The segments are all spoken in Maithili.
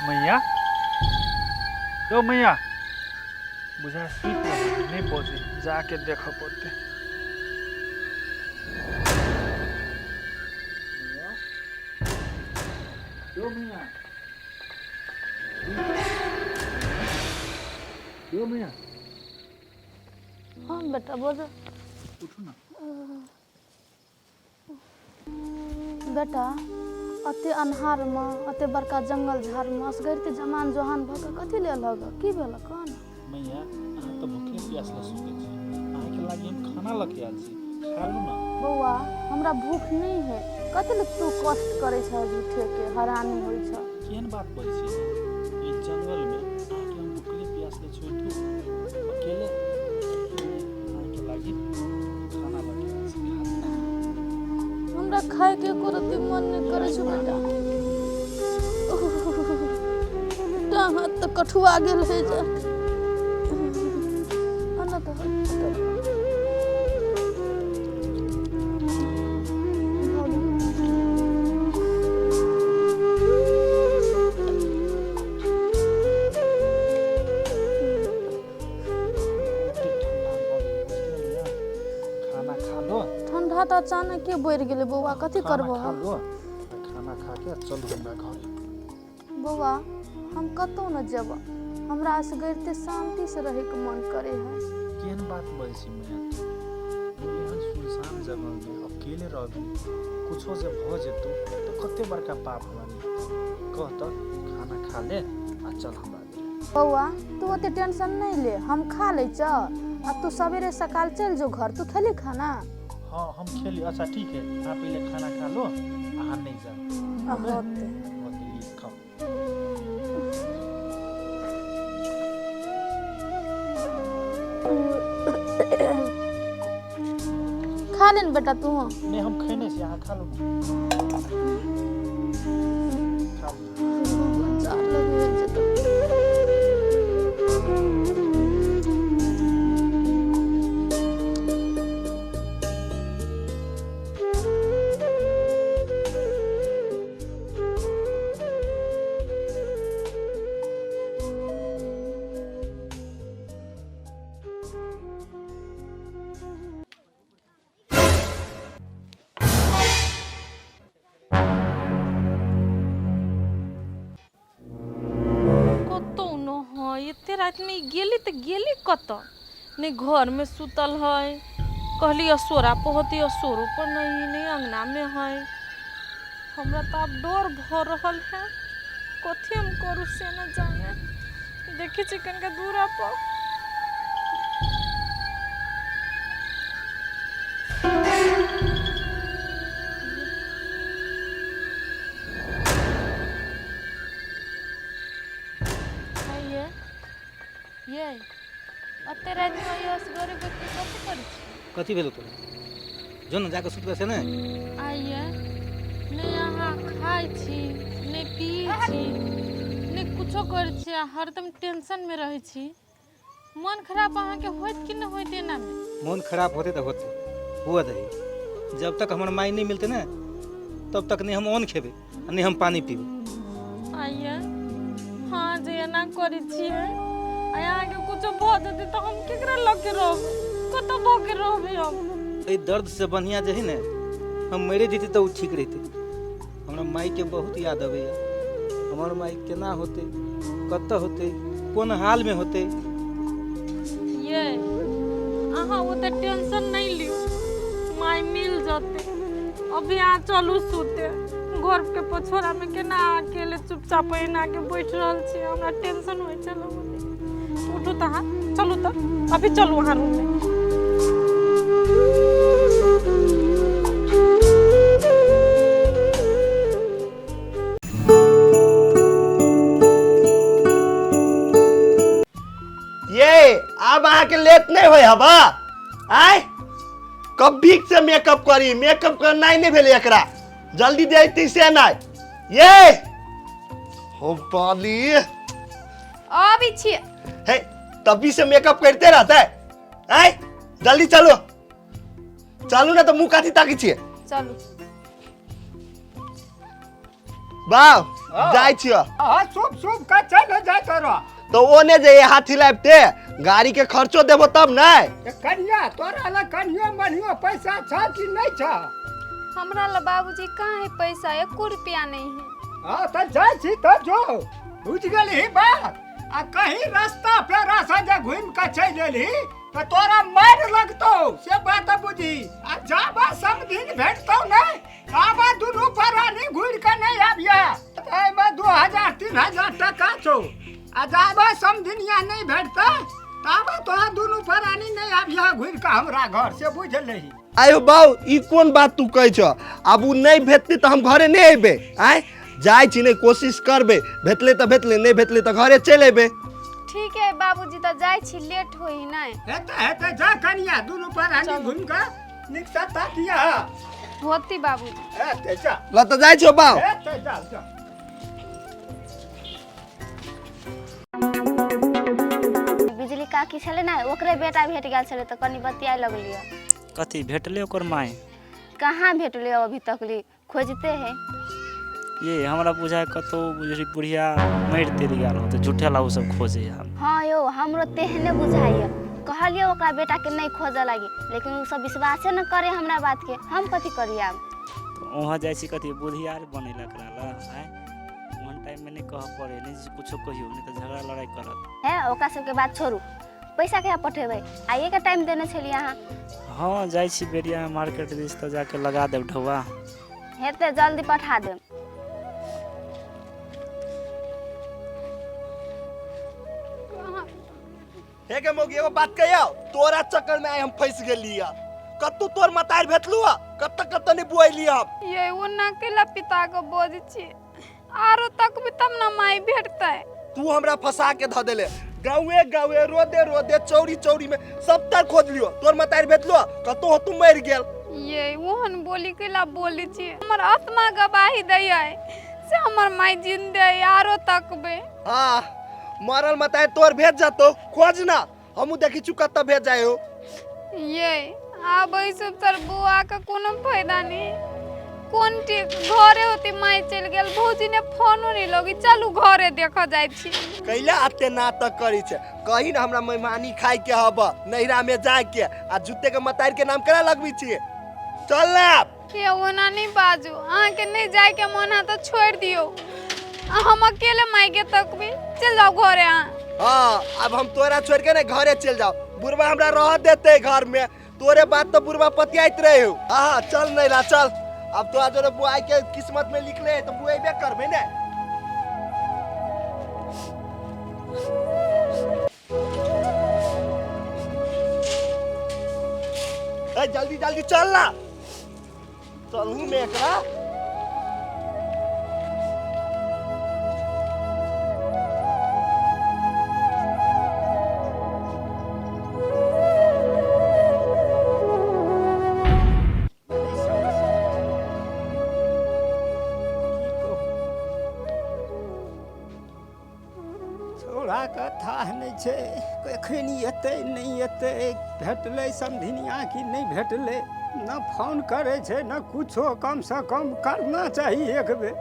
मैया, यौ मैया, बुझा सुति रहल, नहि बजै, जाके देखऽ पड़तै। मैया, यौ मैया, यौ मैया। हाँ बेटा, बजो। उठू ना। बेटा, अते अन्हारमे, अते बड़का जंगल झाड़मे असगरिते जमान जोहान भऽ कऽ कथी लेल हग? की भेल, कह ने। मैया, अहाँ तऽ भूखे प्यास लए सुतै छी। अहाँके लागि हम खाना लऽ के आयल छी, खा लू ना। बौआ, हमरा भूख नहि है। कथी लेल तू कष्ट करै छह, झूठेके हरानी होइ छह? केहन बात बजै छी अहाँ? ई जंगलमे अहाँके हम भूखले प्यासले छोड़ि दू अकेले? अहाँके लागि खाना लऽ के आयल छी, खा लू। हमरा खायके एको रत्ती मन नहि करै छौ बेटा। टांग हाथ तऽ कठुआ गेल है जे। आना तऽ हाथ। बहुते ठंडा भऽ गेलै, बुझलियै मैया? खाना खा लो। ठंडा तऽ अचानके बढ़ि गेलै बौआ, कथी खाना करबह? खा लो, आ खाना खा के चलू हमरा घरे। बौआ, हम कतहु न जेबह। हमरा असगरिते शान्तिसँ रहैके मन करै है। केहन बात बजै छी मैया तू? एहन सुनसान जगहमे अकेले रहबी, कुछो जे भऽ जेतौ तऽ कते बड़का पाप हमरा मिलतौ? कह तऽ, खाना खा ले आ चल हमरा घरे। बौआ, तू ओते टेंशन नहि ले, हम खा लै छ आ तू सवेरे सकाल चलि जो घर। तू खेली खाना? हाँ, हम खेली। अच्छा ठीक है, अहाँ पहिले खाना खा लो, अहाँ नहीं जाओ। आ होते। होते, ली, खाओ। खा ले ने बेटा तू। नहीं, हम खेने छी, अहाँ खा लो ना, खा लो। जाड़ लगै छै तऽ। कतहु न है। एते रातिमे ई गेली तऽ गेली कतऽ? नहि घरमे सुतल है। कहली असोरा पर होती, असोरो पर नहीं, नहि अङ्गनामे है। हमरा तऽ आब डर भऽ रहल है। कथी हम करू से न जाने। देखै छी कनिका दूरा पर। ये ये अते रातिमे ये असगरे बैठ के कथी करै छी? कथी भेलो तोरा? जो ने, जाके सुतबे से ने। आइए नहि अहाँ खाइ छी, नहि पियै छी, नहि कुछो करै छी आ हरदम टेंशनमे रहै छी। मन खराब अहाँके होइत कि नहि होइत एनामे? मोन खराब होते तऽ होते, हुआ दही। जब तक हमर माय नहीं मिलते ने, तब तक नहीं हम अन्न खेबै आ नहीं हम पानी पीबै। आइए हाँ, जे एना करै छियै आ अहाँके कुछो भऽ जेतै तऽ हम केकरा लऽ के रहबै? कतऽ भऽ के रहबै हम? एहि दर्द से बढ़िया जे है ने, हम मरे जैती तऽ ओ ठीक रहितै। हमरा मायके बहुत याद अबैया। हमर माय केना होतै, कतऽ होतै, कोन हालमे होतै? ये अहाँ ओते टेंशन नहीं लियो, माय मिल जते। अभी अहाँ चलू सुते। घर के पछोड़ा में केना अकेले चुपचाप एना के बैठ रहल छी? हमरा टेंशन होइ छल। उठू तऽ अहाँ, चलू तऽ अभी चलू अहाँ रूम में। ये आब अहाँके लेट नहीं होय हबा। आय कभी से मेकअप करी, मेकअप करनाइ नहीं भेलै एकरा। जल्दी देती से नहीं। ये हो पाली। अबै छी। हे, तभी से मेकअप करते रहता है। आय जल्दी चलो, चलू ना। तो मुँह काथी ताकी छियै? चलू। बाव जाइ छियो। हाँ, शुभ शुभ का चल जाय तोरा। तो ओने जे हाथी लाबते गाड़ी के खर्चो देबो तब नै। ए कनिया, तोरा लग कनियो मनियो पैसा छ कि नहीं छ? हमरा ला बाबूजी कहाँ है पैसा, एको रुपया नहीं है। हाँ तो जाइ छी तो जो, बुझ गेलही बात? आ कहीं रास्ता पेरा से जे घूम के चलि एलही तो तोरा मार लगतो, से बात बुझी। आ जाबा समधिन भेटतो नहीं ताबा दुनू प्राणी घुरि के नहीं आबिया। एहिमे 2000 3000 टका छौ, आ जाबा समधिनिया नहीं भेटतै ताबा तोरा दुनू प्राणी नहीं आबिया घुरि के हमरा घर, से बुझ लही। आयो बाऊ, ई कोन बात तू कहै छ? आब उ नहीं भेटतै तऽ हम घरे नहीं अयबै। आय जाइ छी, नहीं कोशिश करबै, भेटलै तऽ भेटलै, नहीं भेटलै तऽ घरे चलि अयबै। ठीक है बाबूजी, तऽ जाइ छी, लेट होई नहीं। हेतै हेतै, जा कनिया, दुनू प्राणी घुमि के नीक से ताकिया। होती बाबूजी। हेतै जा। ल तऽ जाइ छियौ बाऊ। हेतै जा जा। बिजली काकी छलै ने, ओकरे बेटा भेट गेल छलै तऽ कनि बतियाए लगलियै। कथी भेटलै ओकर माय? कहाँ भेटलै अभी तक ली, खोजते है। ये हमरा बुझाय कतौ बुझी बुढ़िया मरि तरि गेल होतै, झूठे ला ओ सब खोजे हम। हाँ यौ, हमरो तेहने बुझाइए। कहलियै ओकरा बेटा के नहीं खोजऽ लागी, लेकिन ओ सब विश्वासे न करे हमरा बात के, हम कथी करियै आब? तऽ वहाँ जाइ छी कथी बुधियार बनेला एकरा ला? आँय, ओहन टाइम में नहीं कहऽ पड़े, नहीं जे कुछो कहियौ, नहीं तऽ झगड़ा लड़ाई करत। हे ओकरा सबके बात छोड़ू, पैसा कहिया पठेबै? आइए के टाइम देने छलियै अहाँ। हाँ जाइ छी बेरिया मार्केट दिस तऽ जाके लगा देब ढौआ। हेतै जल्दी पठा देब। हे गे मौगी, एगो बात कहियौ, तोरा चक्कर में आइ हम फंसि गेली। कतौ तोर मतार भेटलू? कतऽ कतऽ नहीं बुआइली हम। ये ओना केला पिता के बोझ छी, आरो तक भी तब ना माई भेटतै। तू हमरा फंसा के धऽ देले, गाँवे गाँवे रोदे रोदे चौरी चौरी में सब तर खोज लियो, तोर मतार भेटलू? कतौ हो तू मरि गेल। ये ओहन बोली केला बोली छी, हमर आत्मा गवाही दैय से हमर माई जिंदे है, आरो तकबे। हाँ मरल मतार तोर भेज जतो, खोज ना, हमहू देखी छु कतऽ भेज जाय हो। ये आब एहि सब तर बौआ के कोनो फायदा नहीं, कोन ठीक घरे होती माई चलि गेल, भौजी ने फोनो नहीं लगी, चलू घरे देखऽ जाइ छी। कैला अते नाटक करै छै? कही ना हमरा मेहमानी खाय के हब, नैहरा में जाय के, आ जूते के मतार के नाम केना लगबै छियै? चल ना आब। ये ओना नहीं बाजू, अहाँके नहीं जाय के मन है तो छोड़ दियौ, हम अकेले माई के तकबी, चल जाओ घरे अहाँ। हाँ अब हम तोरा छोड़ के ना घरे चल जाओ, बुढ़वा हमरा रह देते घर में, तोरे बात तो बुढ़वा पतियाइत रहे हो। हाँ चल नैहरा चल, अब तोरा जोरे बुआई के किस्मत में लिखले है तो बुआइबे करबे ने। ए जल्दी जल्दी चल ना, चलू में एकरा। छौड़ाके थाह नहि छै कखन एतै नहि एतै, भेटलै समधिनिया कि नहि भेटलै, न फोन करै छै न कुछो। कमसँ कम करना चाही एक बेर।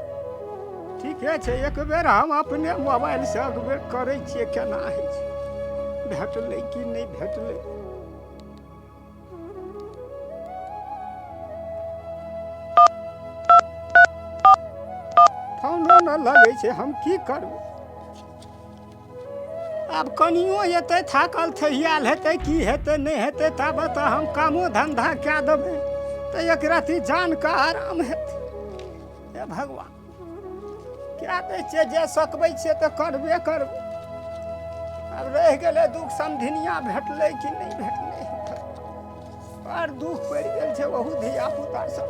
ठीके छै, एक बेर हम अपने मोबाइलसँ एक बेर करै छियै, केना होइ छै, भेटलै कि नहि भेटलै। फोनो न लगै छै, हम की करबै आब? कनियो एतै थाकल थहियाल हेतै की हेतै नहि हेतै, ताबत तऽ हम कामो धन्धा कए देबै तऽ एक रत्ती जानके आराम हेतै। हे भगवान, कए दै छियै, जे सकबै छियै तऽ करबे करबै। आब रहि गेलै दुख समधिनिया भेटलै कि नहि भेटलै, बड़ दुख पड़ि गेल छै ओहू धिया पुता सब।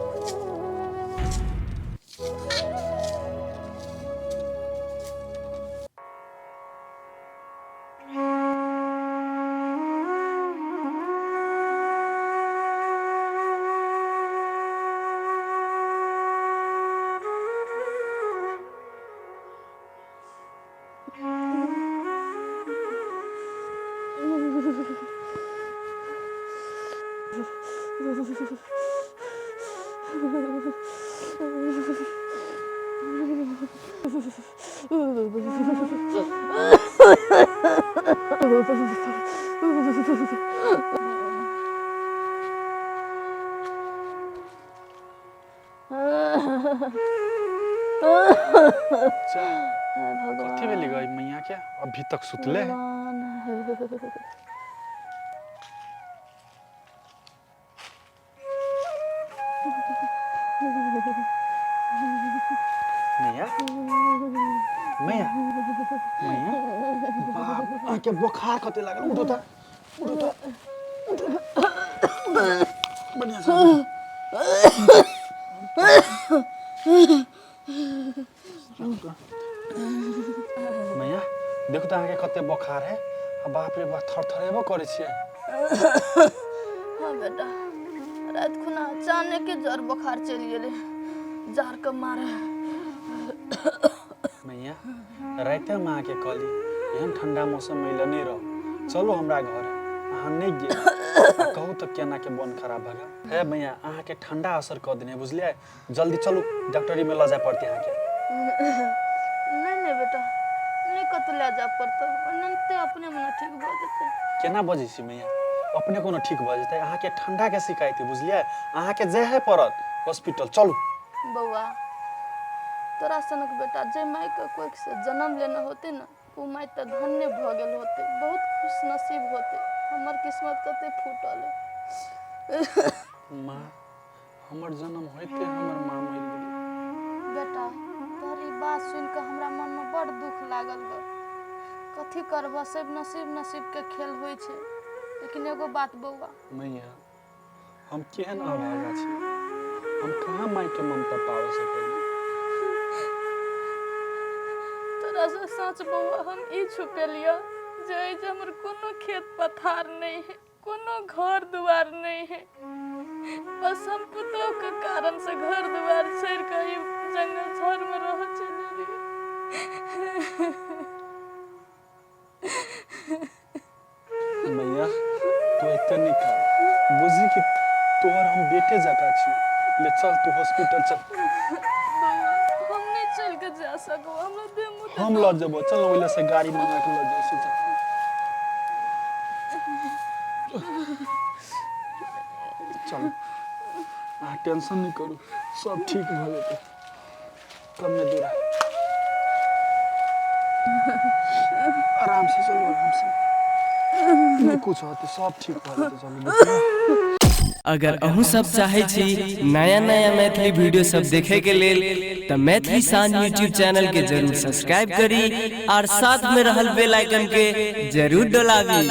कथी भेलै गई मैया के अभी तक सुतले है? मैया मैया मैया, बाप, अहाँके बोखार कते लागल। उठो त, उठो त, उठो, बढ़िया से उठो। मैया, देखू त अहाँके कते बोखार है। आ बाप रे बाप, थरथरेबो करै छियै। हाँ बेटा, राति खुना अचानक जर बोखार चलि गेलै, जार के मारे। मैया, रातिमे अहाँके कहली एहन ठंडा मौसममे अइले नहि रहू, चलू हमरा घर, अहाँ नहि गेल। आ कहू तऽ केना के मन खराब भऽ गेल। हे मैया, अहाँके ठंडा असर कऽ देने, बुझलियै? जल्दी चलू, डॉक्टरीमे लऽ जाय पड़तै अहाँके। नहि नहि बेटा, नहि कतौ लए जाय पड़तौ, ओनाहिते अपने मने ठीक भऽ जेतै। केना बजै छी मैया, अपने कोनो ठीक भऽ जेतै? अहाँके ठंडाके शिकायत है, बुझलियै? अहाँके जाहे पड़त हॉस्पिटल, चलू। बौआ, तोरा सनक बेटा जे मायके कोखिसँ जन्म लेने होतै ने, ओ माय तऽ धन्य भऽ गेल होतै, बहुत खुश नसीब होतै। हमर किस्मत कते फूटल है। माँ, हमर जन्म होइते हमर माँ मरि गेलै। बेटा, तोहर ई बात सुनि कऽ हमरा मनमे बड़ दुख लागल ग। कथी करबह, सब नसीब नसीबके खेल होइ छै। लेकिन एगो बात बौआ। मैया, हम केहन अभागा छी, हम कहाँ मायके ममता पाबि सकलियै। तोरा से सच बौआ हम ई छुपेलियऽ जे एहि जे हमर कोनो खेत पथार नहि है, कोनो घर दुआर नहि है। बस हम पुतोह के कारण से घर दुआर छोड़ि कऽ ई जंगल झाड़मे रहऽ चलि एलियै। मैया, तू एते नहि कर, बुझी कि तोहर हम बेटे जकाँ छी। ले चल, तू हॉस्पिटल चल। बौआ, हम नहि चलि कऽ जा सकबो, हमरा देह मुँह। हम लऽ जेबो, चल। ओहि से गाड़ी मंगा के लऽ जाइ छी, चल चल। अहाँ टेंशन नहि करू, सब ठीक भऽ जेतै। कमे दूर है, आराम से चलू, आराम से। नहि कुछ होतै, सब ठीक भऽ जेतै, चलू बुझलियै? अगर अहूँ सब चाहै छी नया नया मैथिली वीडियो सब देखे के लेल, तऽ मैथिली शान यूट्यूब चैनल के जरूर सब्सक्राइब करी और साथ में रहल बेल आइकन के जरूर डोलाबी।